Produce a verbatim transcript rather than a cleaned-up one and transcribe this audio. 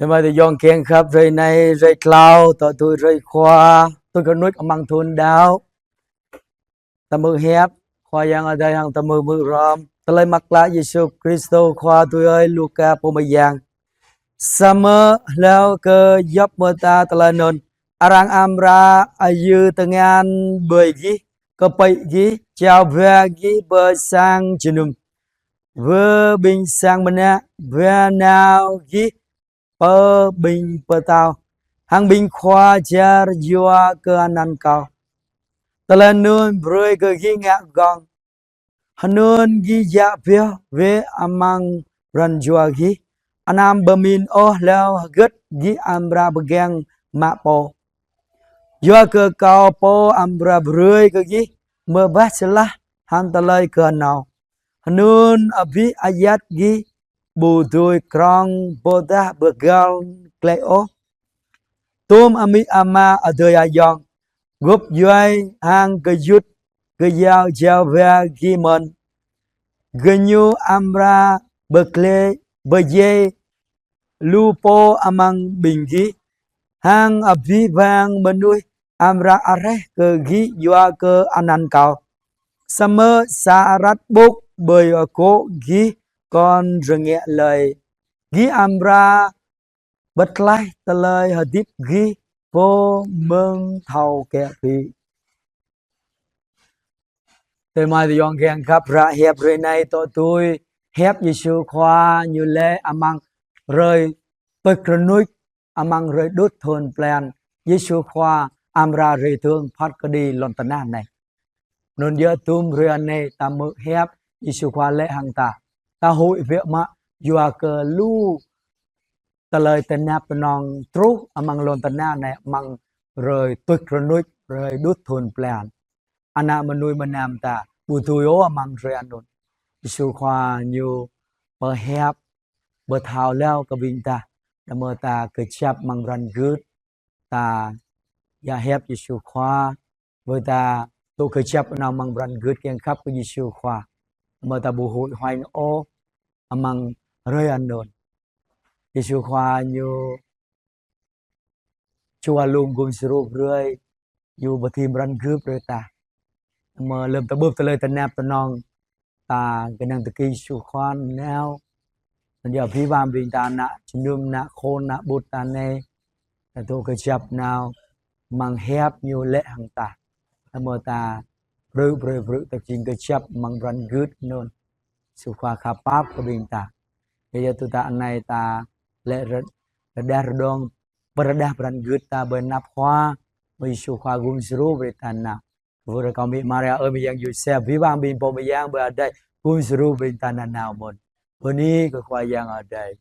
Tơma tơyong kiăng khăp hrơi anai, hrơi tlâo, tŏ tui hrơi Khua, tui kơnuč amăng thun đăo. Ta hmư̆ hiăp Khua Yang Adai hăng ta hmư̆ hmư̆ hrŏm. Tơlơi mơak klă Yêsu Kristô Khua tui ơi Luka pô mơyang. Samơ̆ hlâo kơ djŏp mơta tơlơi anŭn, arăng amra ayư̆ tơngan ƀơi gih, kơpĭ gih, jao ba gih pơ sang jơnum, pơ ƀing sang mơnă, ba nao gih pơ ƀing pơtao hăng ƀing khua čar yua kơ anăn Kâo. Tơlơi anŭn brơi kơ gih ngă gơ̆ng. Hơnŭn gih djă pioh bĕ amăng pran jua gih, anăm pơmĭn ôh hlâo hơgĕt gih amra pơgang mă pô. Yua kơ Kâo pô amra brơi kơ gih mơbah jơlah hăng tơlơi kơnâo. Hơnŭn abih ayăt gih ƀu dưi krŏng ƀôdah pơgăl glaĭ ôh. Tôm amĭ ama adơi ayŏng, gŏp djuai hăng gơyut gơyâo jao ba gih mơ̆n. Gơñu amra pơglaĭ pơdjai lu pô amăng ƀing gih, hăng abih bang mơnuih amra areh kơ gih yua kơ anăn Kâo. Samơ̆ sa arăt ƀŭk ƀơi akŏ gih kŏn rơngiă lơi, gih amra pơtlaih tơlơi hơdip gih pô mơ̆ng thâo kĕ pĭ. Tơma tơyong kiăng khăp, hră hiăp hrơi anai tŏ tui hiăp Yêsu Khua ñu laĭ amăng hrơi tuč rơnuč, amăng hrơi đŭt thun blan, Yêsu Khua amra rai dơ̆ng phat kơđi lŏn tơnah anai. Anŭn yơh tŭm hrơi anai ta hmư̆ hiăp Yêsu Khua laĭ hăng ta. Ta huĭ biă mă yua kơ lu tơlơi tơnap tơnong truh amăng lŏn tơnah anai amăng hrơi tuč rơnuč, hrơi đŭt thun blan. Ană mơnuih mơnam ta ƀu dưi ôh amăng hrơi anŭn. Yêsu Khua ñu pơhiăp pơthâo hlâo kơ ƀing ta, đah mơ̆ ta kơjăp amăng pran gưt, ta djă hiăp Yêsu Khua, ƀơi ta tŭ kơjăp nao amăng pran gưt kiăng khăp kơ Yêsu Khua, đah mơ̆ ta ƀu huĭ hoanh ôh amăng hrơi anŭn. Yêsu Khua ñu čua lung gum djru brơi, ñu pơthim pran gưt brơi ta. Mơ̆ lơ̆m ta bưp tơlơi tơnap tơnong, ta kơnang tơki Yêsu Khua nao. Anŭn yơh abih bang ƀing ta ană jơnum, ană khôn, ană ƀut ta anai, ta tŭ kơjăp nao amăng hiăp ñu laĭ hăng ta. Đah mơ̆ ta brư̆ brơi brư̆ ta jing kơjăp amăng pran gưt anŭn. Yêsu Khua khăp pap kơ ƀing ta. Yua yơh tui ta anai ta laĭ rơ-, rơđah rơđông, pơrơđah pran gưt ta ƀơi anăp Khua, mơ̆ Yêsu Khua gum djru brơi ta nao. Wơ̆t rơkâo Mĭ Maria, ơi mơyang Yôsep, abih bang ƀing pô mơyang ƀơi adai gum djru brơi ta nanao mơ̆n. Bơni kơ Khua Yang Adai.